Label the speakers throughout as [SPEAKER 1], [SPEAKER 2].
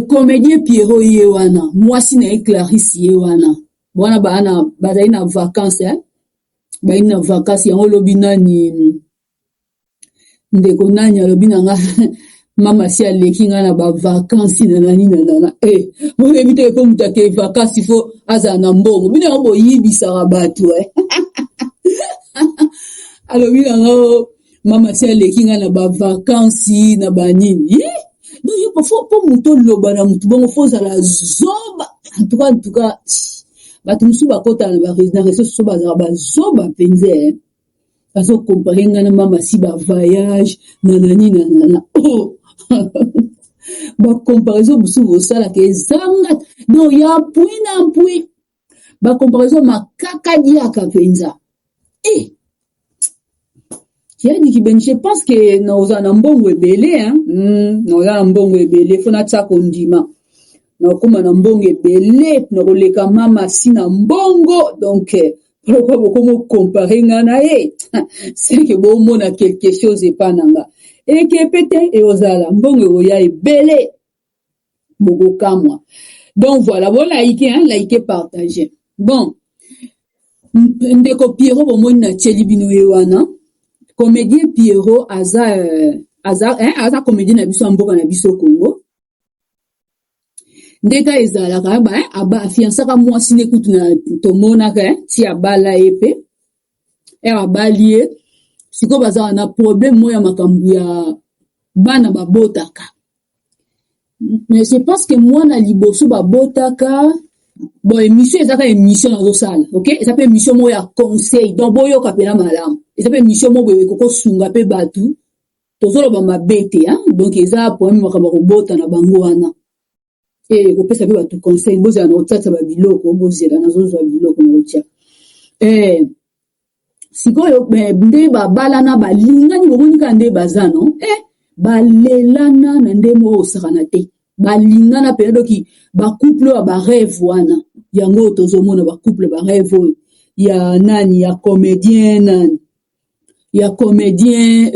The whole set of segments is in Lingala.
[SPEAKER 1] Comédien Pierrot ye wana, mwasi na ye Clarisse ye wana. Wana bana bazali na vacances, eh? Bayi na vacances yango lobi nani ndeko nani alobi na nga mama si aleki nga na ba vacances na nani na nana eh boyebi te ko moto ake vacances fo azala na mbongo bino yango boyibisaka bato eh alobi na nga oh, mama si aleki nga na ba vacances na banini donc yo fo po moto oloba na motu bongo fo ozala zoba. En tout cas, en tout cas, bato mosusu bakotaka na réseau sociaux, bazalaka bazoba mpenza. Bazocomparer ngai na mama si bavoyage na nani na nana. Oh, bacomparaison mosusu bosalaka ezanga donc ya mpui na mpui, bacomparaison makaka diaka mpenza. Eh, kiadi kibeni, je pense que naozala na mbongo ebele, hein? Naozala na mbongo ebele, fo natia kondima nakokóma na mbongo ebele, nakoleka mama si na mbongo. Donc pourquoi bokomi comparer nga na ye? C'est que bomona quelque chose epa na nga ekepe te, ekozala mbongo ekoya ebele, bokokamwa. Donc voilà, bolike, hein, like, partage. Bon, ndeko Pierrot, bomoni natieli bino ye wana, comédien Pierrot aza aza, hein, aza comédien na biso ya mboka na biso Congo. Ndeka ezalaka ba afiançaka mwasi ne kutu na tomonaka ti abala ye mpe ere abali ye. Sikoyo bazalaka na problème moko ya makambo ya bana babotaka, mais je pense que mwana liboso babotaka. Bon, émission ezaka émission nazosala, ok, eza mpe émission moko ya conseil, donc boyoka mpena malamu. Eza mpe émission moko boye ekokosunga mpe bato, tozoloba mabe te, hein? Donc eza problème makambo ya kobota na bango wana e kopesa mpe bato conseil. Bozela na kotiatia babiloko, bozela nazozwa biloko na kotia. Sikoyo nde babalana, balingani, bomoni kaka nde baza no balelana na nde moko osakana te, balingana pena. Doki bacouple oyo ya barêve wana, yango oyo tozomona, bacouple barêve oyo ya nani, ya comédien nani, ya comédien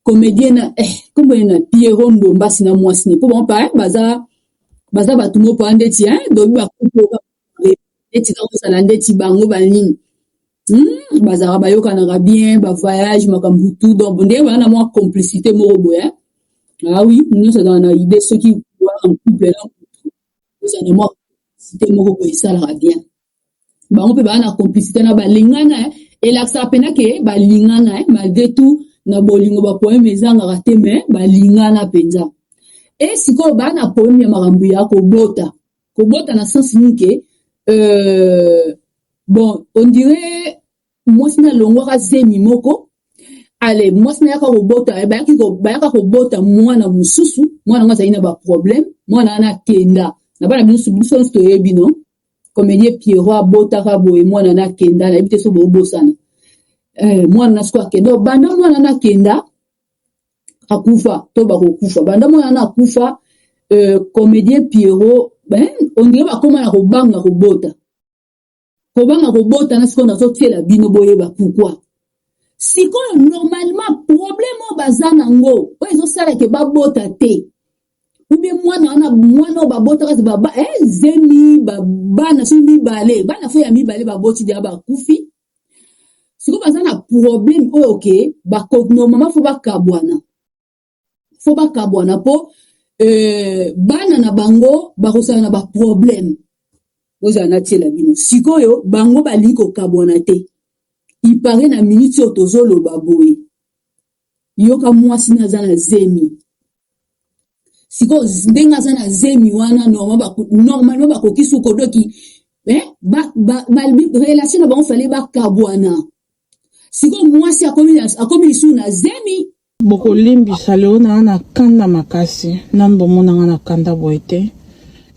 [SPEAKER 1] comédien na kombo ye na Pierrot Ndombasi na mwasi ne, mpo bango pa baza bato moko pa ndeti dobi bacouple neti kozala ndeti bango banini, bazalaka bayokanaka bien, bavoyage, makambo tout. Donc ndenge baa na mwa complicité moko boye. Ah oui, nyonso azalaka na idée, soki en couple na motu, ozala na mwa complicité moko boye, esalaka bien. Bango mpe baa na complicité na balingana, elakisaka mpena ke balingana malgré tout. Na bolingo baproblème ezangaka te, mais balingana mpenza. E sikoyo baa na problème ya makambo ya kobota. Kobota na sens nini? Ke bon, on dirait mwasi na alongwaka zemi moko ale mwasi na yaka kobota, bayaka kobota mwana mosusu, mwana yango azali na baproblème, mwana wana akenda na bana. Biso biso nyonso toyebi no comédien Pierrot abotaka boye, mwana na akenda, nayebi te so boobosana. Mwana na siko akenda, banda mwana na akenda akufa to bakokufa, banda mwana na akufa, comédien Pierrot on dirait bakóma na kobanga kobota, kobanga kobota. Na sikoyo nazotiela bino boyeba pourquoi. Sikoyo normalement problème oyo baza nango oyo ezosalaka babota te, ou bien mwana wana, mwana oyo babotaka baba, zemi bana soki mibale, bana fo ya mibale baboti deya bakufi. Sikoyo baza na problème oyo ke normalement fo bakabwana, fo bakabwana mpo bana na bango bakosala na baproblème. Ozala natiela bino sikoyo, bango balingi kokabwana te. Ipare na miniti oyo tozoloba boye, yoka, mwasi na aza na zemi. Sikoyo ndenge aza na zemi wana, normalement bakoki suko doki relation na bango, fale bakabwana. Sikoyo mwasi akomi lisusu na zemi.
[SPEAKER 2] Bokolimbisa, leo naa na kanda makasi. Nanu bomonanga na kanda boye te.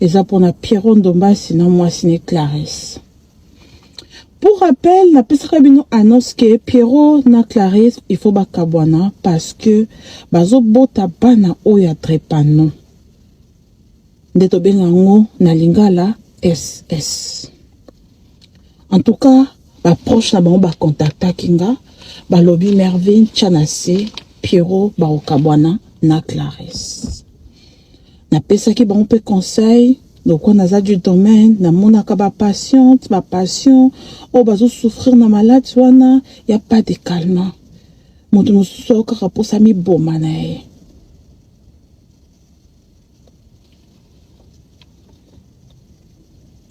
[SPEAKER 2] Eza mpona Pierrot Ndombasi na mwasi ne Clarisse. Pour rappel, napesaka bino annonce ke Pierrot na Clarisse il faut bakabwana parce que bazobota bana oyo ya drépano, nde tobenga yango na lingala SS. En tout cas, baproche na bango bacontactaki nga, balobi: "Mervine, tia na se, Pierrot bakokabwana na Clarisse." Napesaki bango mpe conseil lokola naza du domaine, namonaka ba patiente, ba patient oyo bazo souffrir na malade wana ya pas de calmant. Moto mosusu ayokaka mposa miboma na ye.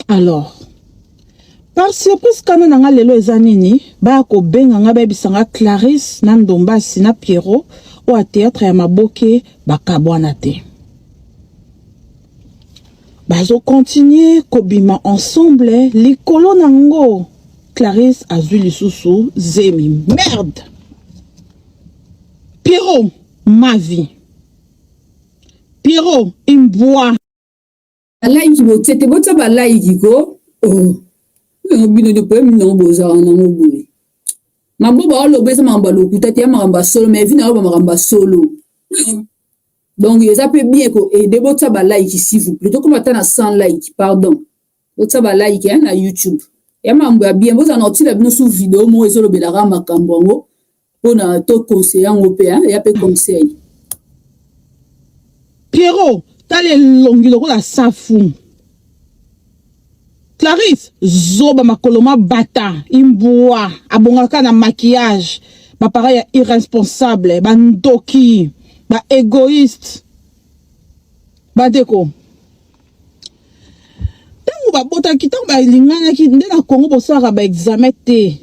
[SPEAKER 2] Alors, par surprise kanda na nga lelo eza nini? Baya kobenga nga bayebisa nga Clarisse na Ndombasi na Pierrot oyo ya théâtre ya maboke bakabwana te. Bazo continuer kobima ensemble likolo na ngo Clarisse azwi lisusu zemi. Merde! Pierrot, ma vie. Pierrot, imbwa.
[SPEAKER 1] Ba like botie te botia ba like ko oh yango bino nde problème nango bozalaka nango boye mambo baoloba eza makambo ya lokuta te ya makambo ya solo mais vi nayoba makambo ya solo donc eza mpe bien ko aide botia ba like s'il vous plaît tokoma ata na 100 like pardon botia ba like hein, na youtube ya makambo ya bien bozala na otila bino su video moko ezolobelaka makambo yango pona to conseiller yango pe hein, ya pe conseil.
[SPEAKER 2] Pierrot tala elongi lokola safu. Clarisse zoba makolo mabata imbwa abongaka na maquillage ba parents ya irresponsable ba ndoki ba egoïste bandeko ntango babotaki ntango balinganaki nde na Congo bosalaka ba examen te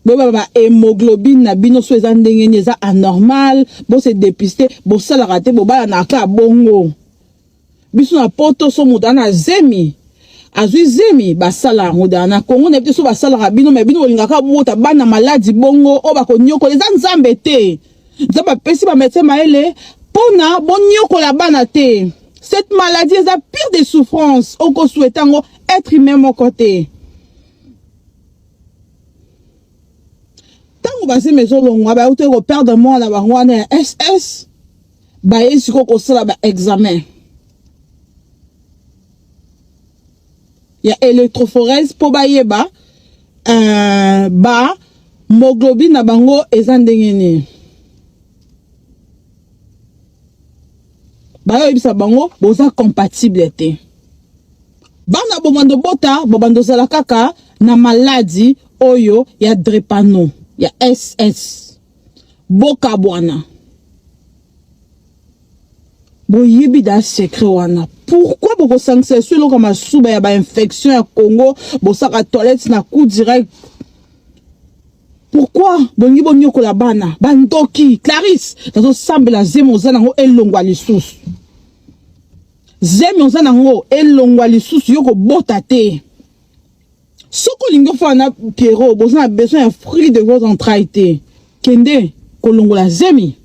[SPEAKER 2] boyeba ba hémoglobine na bino so eza ndenge nini eza anormal bose depiste bosalaka te bobalanaka kaka bongo biso na poto so moto ana zemi azwi zemi basala yango da na Congo na biso so basalaka bino me bino bolingaka bota bana maladi bongo oyo bakonyokola eza nzambe te nzambe apesi ba médecin mayele mpona bonyokola bana te cette maladie eza pire de souffrance okosouhaite yango être humain moko te ntango bazemi ezolongwa bayuti koperdre mwana bango wana ya ss baye sikoyo kosala ba examen ya electrophorèse mpo bayeba uh, ba moglobine na bango eza ndenge nini bayoyebisa bango boza compatible te bana bobando bota bobando ozala kaka na maladi oyo ya drepano ya ss bokabwana boyebi da secret wana pourquoi bokosangisa esu eloko ya masuba ya bainfection ya congo bosaka toilette na coup direct pourquoi bolingi bonyokola bana bandoki clarisse nazosambela zemi oza nango elongwa lisusu zemi oza nango elongwa lisusu yo kobota te soki olingi ofanda na Pierrot boza na besoin ya fruit de vos entrailles te kende kolongola zemi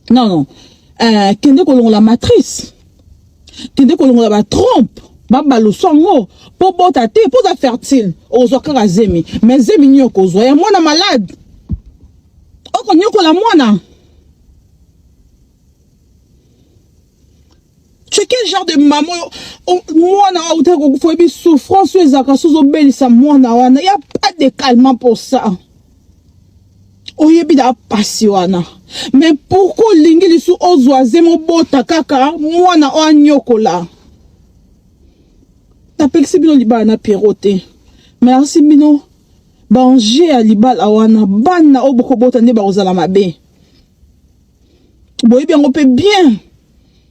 [SPEAKER 2] non non euh, kende kolongola matrice kende kolongola batrompe babalusa yango mpo bota te mpo oza fertile okozwa kaka zemi mais zemi nini okozwa ya mwana malade okonyokola mwana Tu es quel genre de maman mwana oyo awutaki kokufa oyebi souffrance oyo ezalaka so ozobelisa mwana wana ya pas de calmant pour ça oyebi da pasi wana mais pourquoi olingi lisu ozwa zemi obota kaka mwana oyo anyokola napekisi bino libala na Pierrot te merci bino baange ya libala wana bana oyo bokobota nde bakozala mabe boyebi yango mpe bien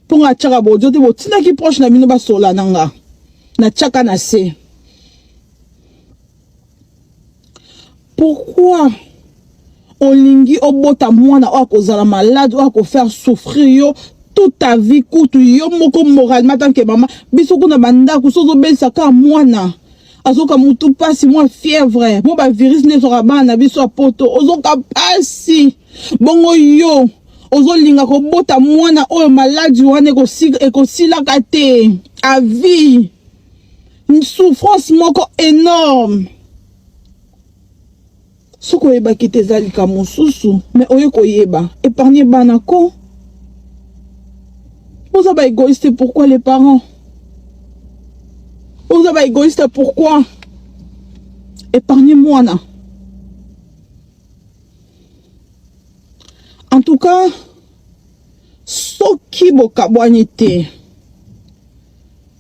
[SPEAKER 2] mpo nga atiaka bodio te botindaki proche na bino basola na nga natiaka na se pourquoi olingi obota mwana oyo akozala malade oyo akofaire souffrir yo toute ta vie kutu yo moko moralement tant que mama biso kuna bandako so ozobelisa kaka mwana azoka mutu mpasi mwa fièvre mwa bavirus nde ezwaka bana na biso ya poto ozoka mpasi bongo yo ozolinga kobota mwana oyo maladi wana ekosilaka te à vie une souffrance moko énorme soki oyebaki te eza likambo mosusu me oye koyeba épargne bana ko oza ba égoïste pourquoi les parents oza ba égoïste pourquoi épargne mwana en tout cas. Soki bokabwani te,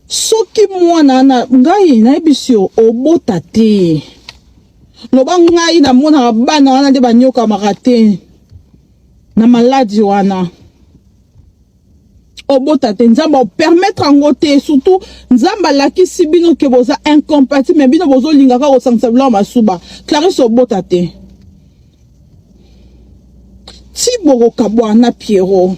[SPEAKER 2] soki mwana wana, ngai nayebisi yo obota te. Loba ngai namonaka bana wana nde banyokamaka te na maladi wana. Obota te, Nzambe apermettre yango te. Surtout Nzambe alakisi bino ke boza incompatible, mais bino bozolinga kaka kosangisa biloko masuba. Clarisse obota te. Ti bokokabwana na Pierrot.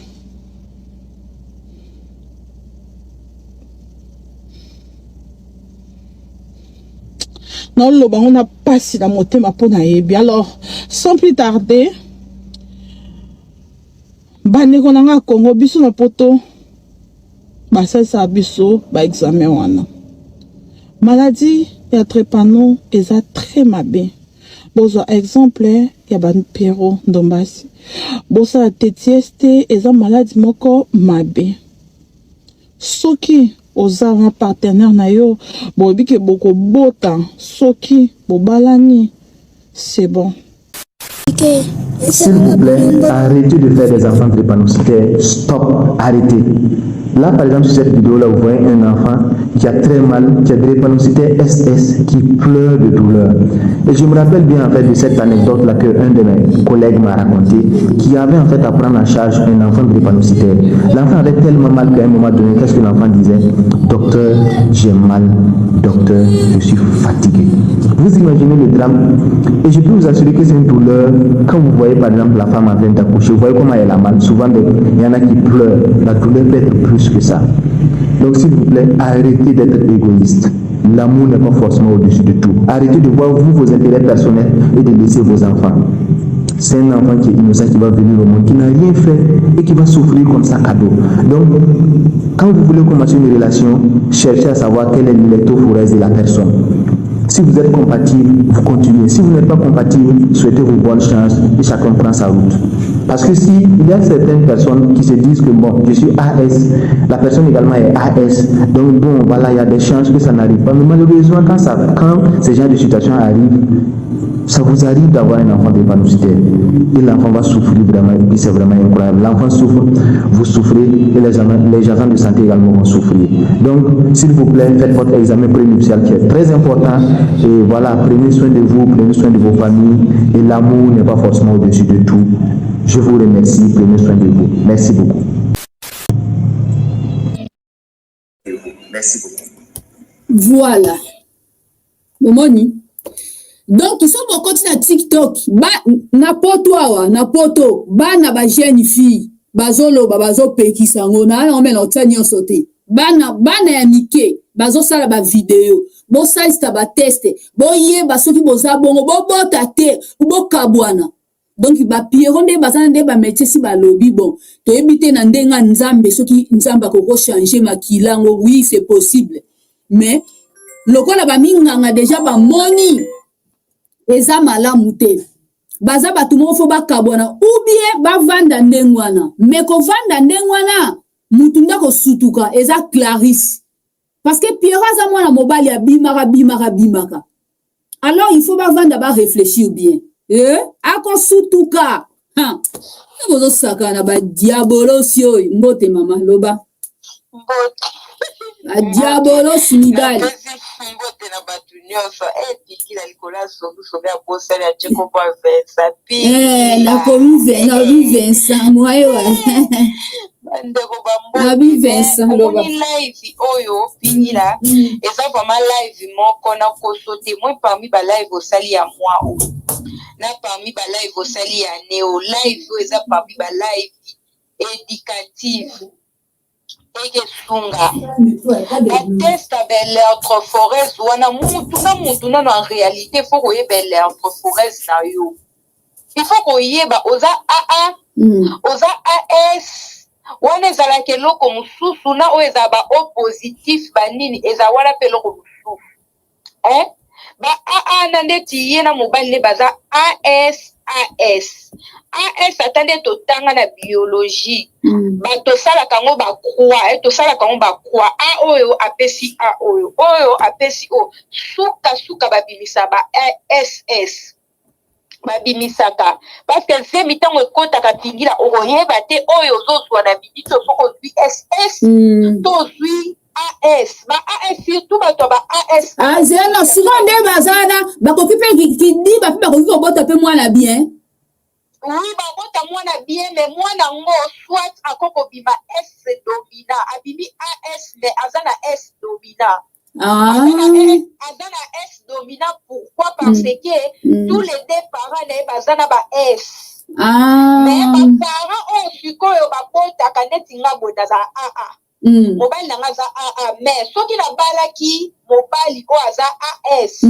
[SPEAKER 2] Naoloba ngo na pasi na motema mpo nayebi. Alors, sans plus tarder, bandeko na nga Congo, biso na poto basalisaka biso ba examen wana. Maladie ya trépano eza très mabe. Bozwa exemple ya ba Pierrot Ndombasi. Bosala TTST, eza maladie moko mabe. Soki oza na partenaire na yo, boyebi ke bokobota soki bobalani, c'est bon.
[SPEAKER 3] S'il vous plaît, arrêtez de faire des enfants drépanocytaires. Stop, arrêtez. Là, par exemple, sur cette vidéo-là, vous voyez un enfant qui a très mal, qui a drépanocytaire SS, qui pleure de douleur. Et je me rappelle bien en fait de cette anecdote-là que un de mes collègues m'a raconté, qui avait en fait à prendre en charge un enfant drépanocytaire. L'enfant avait tellement mal qu'à un moment donné, qu'est-ce que l'enfant disait? Docteur, j'ai mal. Docteur, je suis fatigué. Vous imaginez le drame? Et je peux vous assurer que c'est une douleur. Quand vous voyez par exemple la femme en train d'accoucher, vous voyez comment elle a mal. Souvent, il y en a qui pleurent. La douleur peut être plus que ça. Donc s'il vous plaît, arrêtez d'être égoïste. L'amour n'est pas forcément au-dessus de tout. Arrêtez de voir vous vos intérêts personnels et de laisser vos enfants. C'est un enfant qui est innocent, qui va venir au monde, qui n'a rien fait et qui va souffrir comme ça cadeau. Donc, quand vous voulez commencer une relation, cherchez à savoir quelle est l'électrophorèse de la personne. Si vous êtes compatible, vous continuez. Si vous n'êtes pas compatible, souhaitez-vous bonne chance et chacun prend sa route. Parce que si il y a certaines personnes qui se disent que bon, je suis AS, la personne également est AS, donc bon, voilà, il y a des chances que ça n'arrive pas. Mais malheureusement, quand ce genre de situation arrive, ça vous arrive d'avoir un enfant drépanocytaire et l'enfant va souffrir vraiment, et puis c'est vraiment incroyable. L'enfant souffre, vous souffrez et les agents de santé également vont souffrir. Donc, s'il vous plaît, faites votre examen prénuptial qui est très important et voilà, prenez soin de vous, prenez soin de vos familles et l'amour n'est pas forcément au-dessus de tout. Je vous remercie, prenez soin de vous. Merci beaucoup. Merci beaucoup.
[SPEAKER 1] Voilà. Bomoni. Donc, ils sont beaucoup na TikTok. Ba, na poto awa, na poto, bana ba jeune fille, bazoloba, bazopekisa ngo, na wana omela otia nyonso te. Bana, bana ya mike, bazosala ba video, bosalisa ba test, boyeba soki boza bongo, bobota te, bokabwana. Donc ba Pierrot nde baza nde ba métier si balobi bon, toyebi te na ndenga Nzambe soki Nzambe akoko changer makila ngo, oui c'est possible. Mais lokola ba minganga déjà ba moni eza malamu te. Baza bato moko fo bakabwana ou bien bavanda ndenge wana. Mais kovanda ndenge wana mutu nde akosutuka eza Clarisse. Parce que Pierrot aza mwana mobali abimaka bimaka bimaka. Alors il faut bavanda ba réfléchir bien. Eh, akosutuka. Ha. Bozosaka na ba diabolosi oyo. Mbote mama, loba.
[SPEAKER 4] Mbote.
[SPEAKER 1] Ba diabolosi mibali.
[SPEAKER 4] Mbote na bato nyonso. Eh, pikila likolo ya songisongi ya bosali ya Jacob wa Vincent.
[SPEAKER 1] Eh, nakomi nabi Vincent, mwaye wa.
[SPEAKER 4] Bandeko ba mbote.
[SPEAKER 1] Nabi Vincent, loba.
[SPEAKER 4] Omoni live oyo pingila eza vraiment live moko na koso te. Moi parmi ba live osali ya moi oyo. Na parmi ba live osali ya neo live oyo eza parmi ba live éducative. Ekesunga batesta ba électrophorèse wana mutu na mutu nano en réalité faut koyeba électrophorèse na yo. Il faut koyeba oza AA, oza AS, wana ezalaka eloko mosusu na oyo ezala ba O positif ba nini eza wana pe eloko mosusu. Hein? Ba AA na ndeti ye na mobali nde baza AS, AS. AS ata nde totanga na biologie. Ba tosalaka yango ba croix, eh, tosalaka yango ba croix. A oyo apesi A oyo, oyo apesi O. Suka suka babimisa ba SS. Babimisaka parce que zemi ntango ekotaka pingila okoyeba te oyo ozozwa na minute oyo soki ozwi AS to ozwi AS, ba AS, surtout bato ya ba AS.
[SPEAKER 1] Azela sikoyo nde baza wana, bakoki mpe kidiba, mpe bakoki kobota mpe mwana bien.
[SPEAKER 4] Oui, babota mwana bien, mais mwana ngo soit akoki kobima S dominant. Abimi AS, mais aza na S dominant. Aza na S dominant, pourquoi? Parce que tous les deux parents na ye baza na ba S. Mais baparent oyo sikoyo babotaka, neti nga boye, nazala AA. Mobali na nga aza AA, mais soki nabalaki mobali oyo aza AS,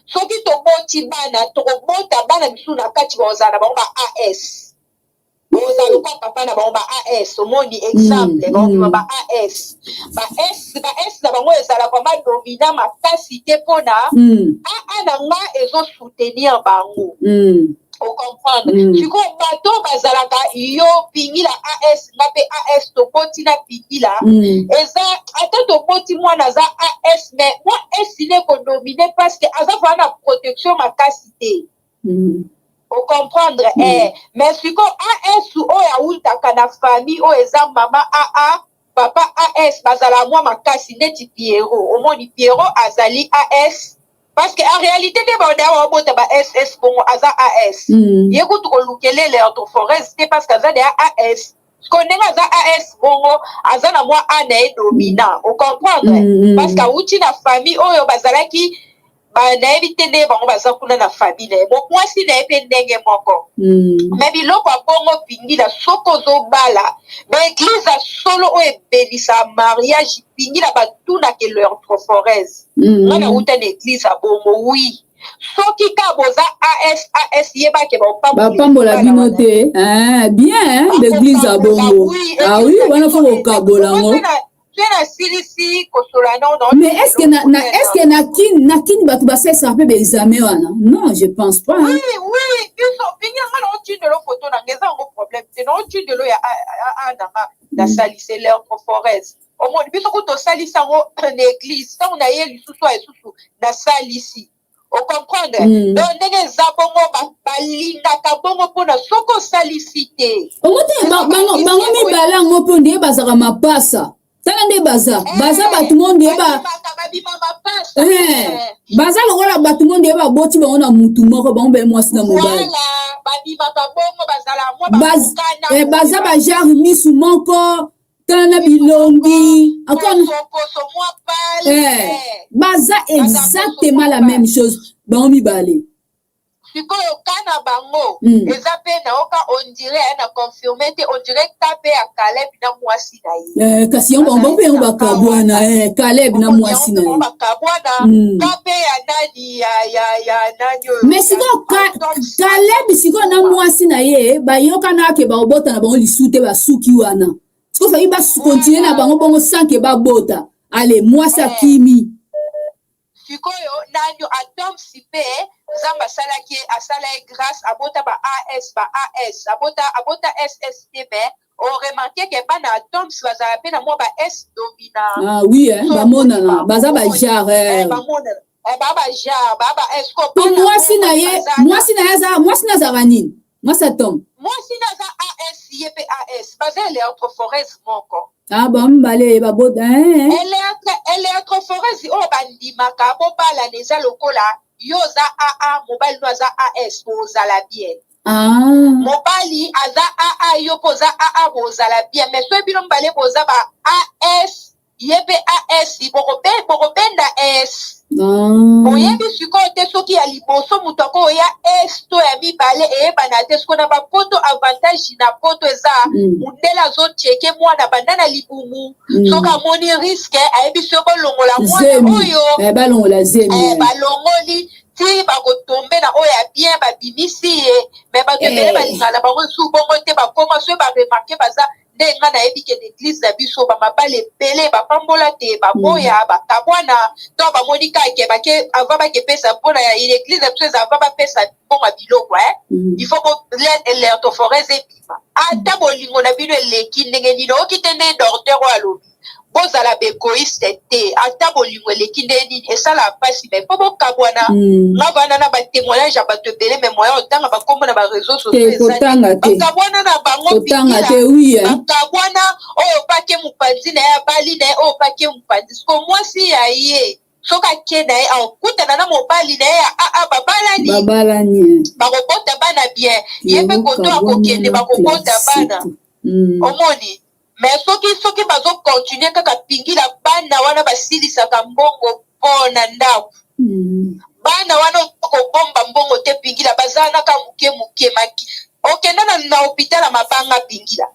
[SPEAKER 4] soki toboti bana, tokobota bana misusu na kati, bakozala na bango ba AS, bakozala lokwa papa na bango, ba AS. Omoni exemple, bakobima ba AS, ba S, ba S na bango ezala vraiment dominant makasi te, mpona AA na nga ezosoutenir bango. Ocomprendre? Sikoyo bato bazalaka, yo pingila AS, nga mpe AS, toboti na pingila, eza ata toboti mwana aza AS, mais mwa S ne kodomine, parce que aza vraiment na protection makasi te. Ocomprendre? Mais sikoyo AS oyo awutaka na famille oyo eza mama AA, papa AS, bazala mwa makasi, neti Pierrot. Omoni, Pierrot azali AS, parce que en réalité nde baoda babota ba SS bongo, aza AS. Ye kutu kolukela électrophorèse te, parce que aza deya AS. Siko ndenge aza AS bongo, aza na mwa A na ye dominant. Ocomprendre? Parce que awuti na famille oyo bazalaki, nayebi te ndenge bango baza kuna na famille na ye. Bo mwasi na ye mpe ndenge moko. Mais biloko ya bongo, pingila, soki ozobala, baeglise ya solo oyo ebebisa mariage, pingila, batunaka électrophorèse. Nga nauta na église ya bongo, oui. Soki ka boza AS AS, yebake
[SPEAKER 1] bapambola bino te. Bien, l'église ya bongo, ah oui, wana fo kokabola yango.
[SPEAKER 4] Mpe nasilisi kosola nano.
[SPEAKER 1] Mais est ce que na est ce que na Kini bato basalisaka mpe baexamen wana? Non, je pense pas.
[SPEAKER 4] Oui, biso pingi nga na otindelo photo na nga, eza yango problème te, na otindelo ya a na nga nasalisi électrophorèse. Omoni, biso ku tosalisi yango na église. Ntango na ye lisusu, ya lisusu nasalisi. Ocomprendre? Donc ndenge eza bongo, balingaka bongo mpona soki osalisi te.
[SPEAKER 1] Ongo te, bango mibale yango mpo nde bazalaka mapasa. Tala nde baza bato mo nde baza lokola bato mo nde baboti bango na mutu moko, bango baye mwasi na mobali. Baza bagenre misu moko, tala na bilongi, baza exactement la même chose, bango mibale.
[SPEAKER 4] Sikoyo ka na bango eza mpe naoka, on dirait aya na confirme te, on dirait ka mpe ya Caleb na mwasi na
[SPEAKER 1] ye. Kasi yango bango mpe yango bakabwana, Caleb na mwasi na ye.
[SPEAKER 4] Bakabwana. Ka mpe ya nani, ya nani oyo.
[SPEAKER 1] Mais sikoyo Caleb sikoyo na mwasi na ye bayokana ke bakobota na bango lisu te. Basuki wana sikoyo, faki bakontinue na bango bongo sans ke babota. Ale, mwasi akimi.
[SPEAKER 4] Sikoyo nani, Atomsi mpe Nzambe asalaki, asala ye grâce, abota ba AS, ba AS, abota SS te. Mais oremarke ke bana Atoms bazala mpe na mwa ba S dominant.
[SPEAKER 1] Ah oui, eh, bamonana baza bagenre.
[SPEAKER 4] Bamonana ba bagenre, ba S.
[SPEAKER 1] Po mwasi na ye aza, mwasi na azalaka nini, mwasi Atom?
[SPEAKER 4] Mwasi na aza AS, ye mpe AS, baza électrophorèse moko.
[SPEAKER 1] Ah, bamibale babota.
[SPEAKER 4] Électrophorèse oyo bandimaka bobalana eza lokola yo oza AA, mobali no aza AS, bozala bien. Mobali aza AA, yo mpo oza AA, bozala bien. Mais soki bino mibale boza ba AS, ye mpe AS, bokobenda S. Oyebi sikoyo te soki ya liboso moto akoya S to ya mibale, eyebana te. Sikoyo na bapoto, avantage na poto eza mundele azocheke mwana banda na libumu. Soki amoni risque, ayebi soki bolongola mwana oyo.
[SPEAKER 1] Balongola zemi.
[SPEAKER 4] Balongoli ti bakotombe na oyo ya bien, babimisi ye. Mais bato ebele balingana na bango su bongo te, bakoma soki baremarke baza nde. Nga nayebi ke na église na biso, bamabala ebele bapambola te, baboya, bakabwana to bamoni kake bake avant bakepesa mpona ya église na biso eza avant bapesa mbongo ya biloko, il faut électrophorèse ebima. Ata bolingo na bino eleki ndenge nini, oyoki te nde docteur oyo alobi bozala baégoïste te. Ata bolingo eleki ndenge nini, esalaka mpasi, mais mpo bokabwana. Nga vanda na batémoignage ya bato ebele, mais moya otanga bakombo na baréseau
[SPEAKER 1] sociaux.
[SPEAKER 4] Bakabwana na bango.
[SPEAKER 1] Kotanga te, oui.
[SPEAKER 4] Bakabwana oyo pake mopanzi na ye. abali na ye oyo pake mopanzi siko mwasi ya ye soki ake na ye akokutana na mobali na ye ya aa babalani
[SPEAKER 1] babalani
[SPEAKER 4] bakobota bana bien ye mpe koto akokende bakobota bana Omoni? Mais soki soki bazo continuer kaka pingila bana wana basilisaka mbongo po na ndaku. Bana wana okobomba mbongo te pingila baza wana kaka muke muke maki okenda na na hopital ya mabanga pingila.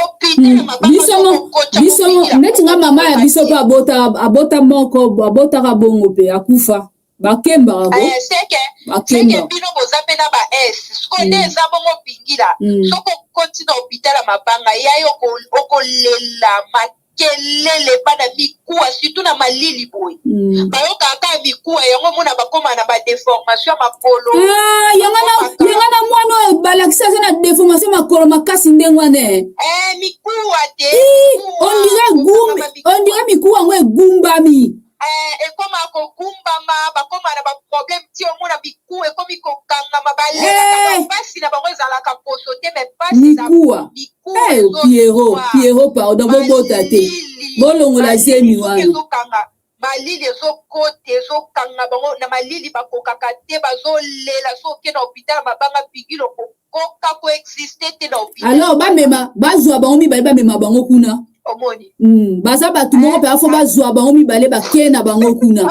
[SPEAKER 4] Hopital ya mabanga
[SPEAKER 1] biso mo
[SPEAKER 4] okokocha
[SPEAKER 1] biso mo
[SPEAKER 4] kopingila
[SPEAKER 1] neti nga mama ya
[SPEAKER 4] okokoka
[SPEAKER 1] biso
[SPEAKER 4] te.
[SPEAKER 1] mpe abota abota moko abotaka bongo mpe akufa bakembaka ko
[SPEAKER 4] Eh, seke seke
[SPEAKER 1] bakemba
[SPEAKER 4] bino boza mpe na ba s sikoyo nde eza bongo pingila soki okoti na hôpital ya mabanga yaye okolela makelele bana mikuwa surtout na malili boye bayokaka kaka mikuwa yango omona bakoma na badeformation ya makolo.
[SPEAKER 1] Ah, yanga na yanga na mwana oyo balakisi aza na deformation makolo makasi ndenge wana eh.
[SPEAKER 4] Eh, mikuwa te
[SPEAKER 1] Ih,
[SPEAKER 4] mikuwa
[SPEAKER 1] on dirait
[SPEAKER 4] kokangama
[SPEAKER 1] gumbi on
[SPEAKER 4] mikuwa
[SPEAKER 1] dirait mikuwa yango egumbami.
[SPEAKER 4] Eh, ekoma kogumbama bakoma na baproblème ti omona mikuwa ekomi kokangama balelaka
[SPEAKER 1] Eh,
[SPEAKER 4] bapasi na bango ezalaka poso te me pasi eza
[SPEAKER 1] mikuwa
[SPEAKER 4] mikuwa
[SPEAKER 1] eh, Pierrot
[SPEAKER 4] ezoswa
[SPEAKER 1] Pierrot pardon bobota te
[SPEAKER 4] malili
[SPEAKER 1] bolongola zemi
[SPEAKER 4] malili soki
[SPEAKER 1] wana
[SPEAKER 4] ezokanga malili ezokota ezokanga bango na malili bakokaka te bazolela soki oke na hôpital ya mabanga pigilo koka ko existe te na hôpital
[SPEAKER 1] alors bamema bazwa bango mibale bamema bango kuna
[SPEAKER 4] omoni
[SPEAKER 1] baza bato moko
[SPEAKER 4] eh,
[SPEAKER 1] mpe fo bazwa bango mibale bakee na bango kuna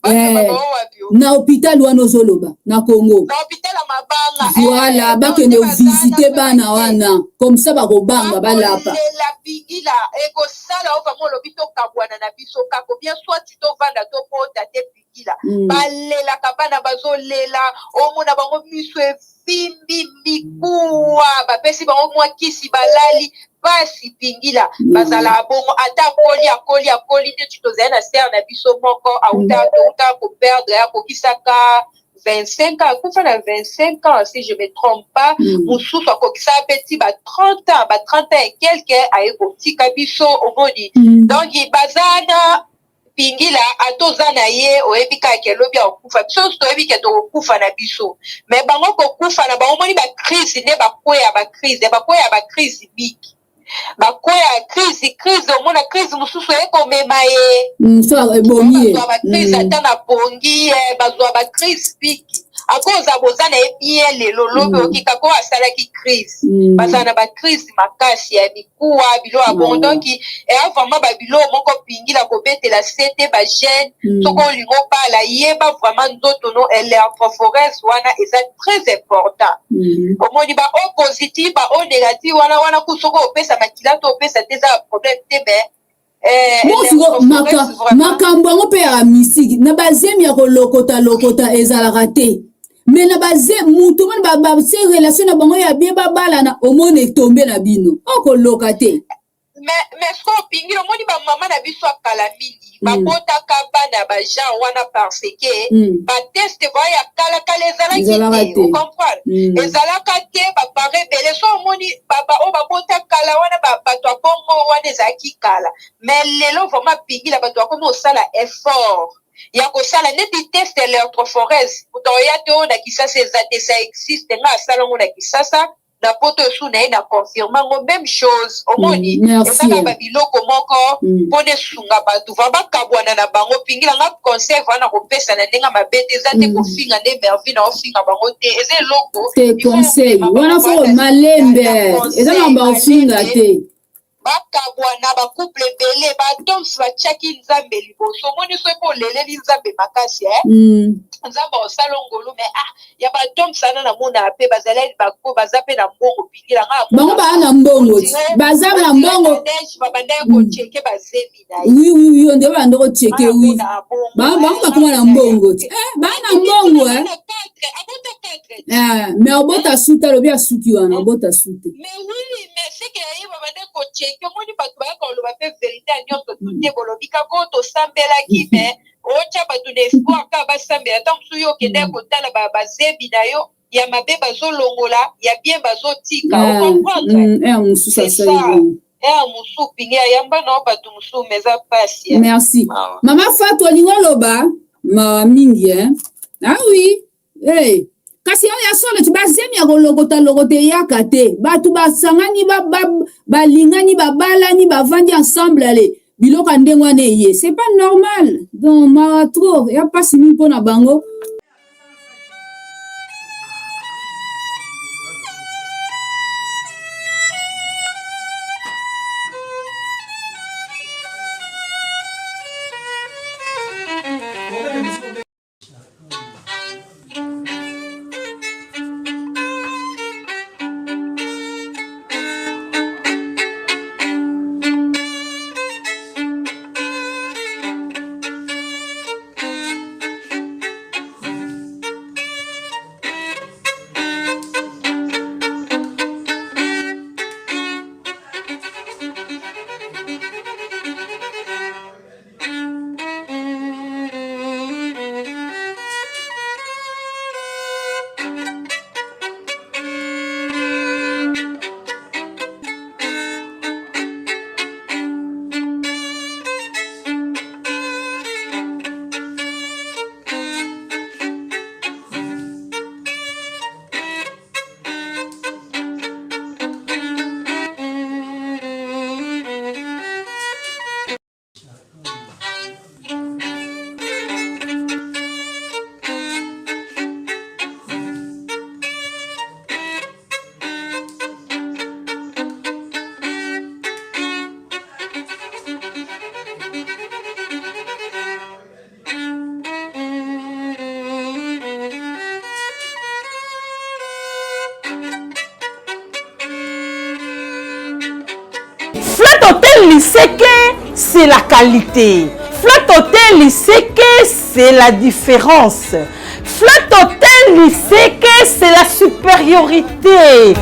[SPEAKER 4] bamema
[SPEAKER 1] eh,
[SPEAKER 4] bango wapi o
[SPEAKER 1] na hôpital wana ozoloba na Congo
[SPEAKER 4] na hôpital ya mabanga
[SPEAKER 1] voilà
[SPEAKER 4] eh, donc
[SPEAKER 1] bakende
[SPEAKER 4] nde baza na
[SPEAKER 1] visite
[SPEAKER 4] mpe
[SPEAKER 1] bana
[SPEAKER 4] bake
[SPEAKER 1] wana comme ça bakobanga balapa
[SPEAKER 4] bakolela bingila ekosala o vraimen olobi tokabwana na biso kako bien soit tovanda tobota te pingila balelaka bana bazolela omona bango miso efimbi mikuwa bapesi bango mwa kisi balali pasi pingila bazalaka bongo ata akoli akoli akoli neti tozali na sere na biso moko auta touta koperdre akokisaka 25 ans akufa na 25 ans si je me trompe pas mosusu akokisaka mpe ti ba 30 ans ba 30 ans et quelque aye kotika biso omoni donc baza na pingila ata oza na ye oyebi kaka ke lobi akokufa biso nyonso toyebi ke tokokufa na biso me bango kokufa na bango omoni bacrise nde bakweya bacrise bakweya bacrise mingi bakweya crise crise omona crise mosusu eye komema ye
[SPEAKER 1] So ebomi ye
[SPEAKER 4] bazwa bacrise ata na pongi eh, bazwa bacrise mingi akoza boza na ye bien lelo lobi okika ko asalaki crise bazala na bacrise makasi ya mikuwa bilo ya bongo donc eya vraiment babilo moko pingila kobetela sete bagene soki olingi obala yeba vraiment nzoto no électrophorèse wana eza très important omoni ba o positive ba o négative wana wana ku soki opesa makila to opesa te eza ba problème te mais eh,
[SPEAKER 1] mosiko
[SPEAKER 4] électrophorèse vraiment
[SPEAKER 1] makambo yango mpe ya misiki na bazemi ya kolokota lokota ezalaka te me na baze mutu omoni base relation na bango ya bien babalana omoni etombe na bino okoloka te.
[SPEAKER 4] Mais soki opingili omoni bamama na biso ya kala mingi babotaka bana ba genre wana parce que batest voya ya kalakala ezalaki
[SPEAKER 1] Ezalaka
[SPEAKER 4] te
[SPEAKER 1] te.
[SPEAKER 4] ocomprendre ezalaka te bapare ebele so omoni oyo babota kala wana bato ya bongo wana ezalaki kala mais lelo vraiment pingila bato bakomi kosala effort ya kosala neti test électrophorèse moto oya te oyo na Kisasa eza te ça existe nga asala yango na Kisasa na poto esu na ye na confirme yango même chose omoni
[SPEAKER 1] Merci.
[SPEAKER 4] ezaka babiloko moko mpona esunga bato va bakabwana na bango pingila nga conseil wana kopesa na ndenge mabe te eza te kofinga nde mervi na ofinga bango te eza eloko
[SPEAKER 1] te
[SPEAKER 4] il faut
[SPEAKER 1] conseil
[SPEAKER 4] omema
[SPEAKER 1] wana
[SPEAKER 4] bango
[SPEAKER 1] fo
[SPEAKER 4] wana
[SPEAKER 1] malembe
[SPEAKER 4] na
[SPEAKER 1] eza
[SPEAKER 4] conseil
[SPEAKER 1] makambo ya kofinga
[SPEAKER 4] malembe
[SPEAKER 1] te
[SPEAKER 4] bakabwana bacouple ebele batoms batiaki nzambe liboso omoni soki oleleli nzambe makasi eh? Nzambe osala ngolu mais ah ya batoms wana namona mpe bazali bako baza mpe na mbongo pingila nga
[SPEAKER 1] bango baa na mbongo ti baza na mbongo
[SPEAKER 4] babandaki kocheke bazemi na ye
[SPEAKER 1] Oui, onde banda kocheke oui
[SPEAKER 4] namona bongo
[SPEAKER 1] bango bakoma na mbongo ti eh, baa na mbongo eh.
[SPEAKER 4] Abota 4
[SPEAKER 1] Eh, mais obota su te alobi asuki wana obota su te.
[SPEAKER 4] Mais oui, mais c'est que ye babande kocheke omoni bato bayaka koloba mpe vérité ya nyonso tu te bolobi kaka oyo tosambelaki mais otya bato na espoir kaka basambela ata mosusu yo okendaki kotala bazebi na yo ya mabe bazolongola ya bien bazotika ocomprendre
[SPEAKER 1] Ere mosusu
[SPEAKER 4] c'est
[SPEAKER 1] asali
[SPEAKER 4] ça
[SPEAKER 1] bongo.
[SPEAKER 4] Ere mosusu pingi ayamba na bato mosusu mais eza pasi eh.
[SPEAKER 1] Merci.
[SPEAKER 4] Mawa.
[SPEAKER 1] Mama Fatu olingi oloba mawa mingi eh? Ah oui hey. Kasi oyo ya solo ti bazemi ya kolokota lokota eyaka te bato basangani balingani babalani bavandi ensemble ale. Biloko ya ndenge wana eye c'est pas normal donc mawa trop ya pasi mingi mpo na bango.
[SPEAKER 5] Flat Hotel Liseke, c'est la qualité. Flat Hotel Liseke, c'est la différence. Flat Hotel Liseke, c'est la supériorité.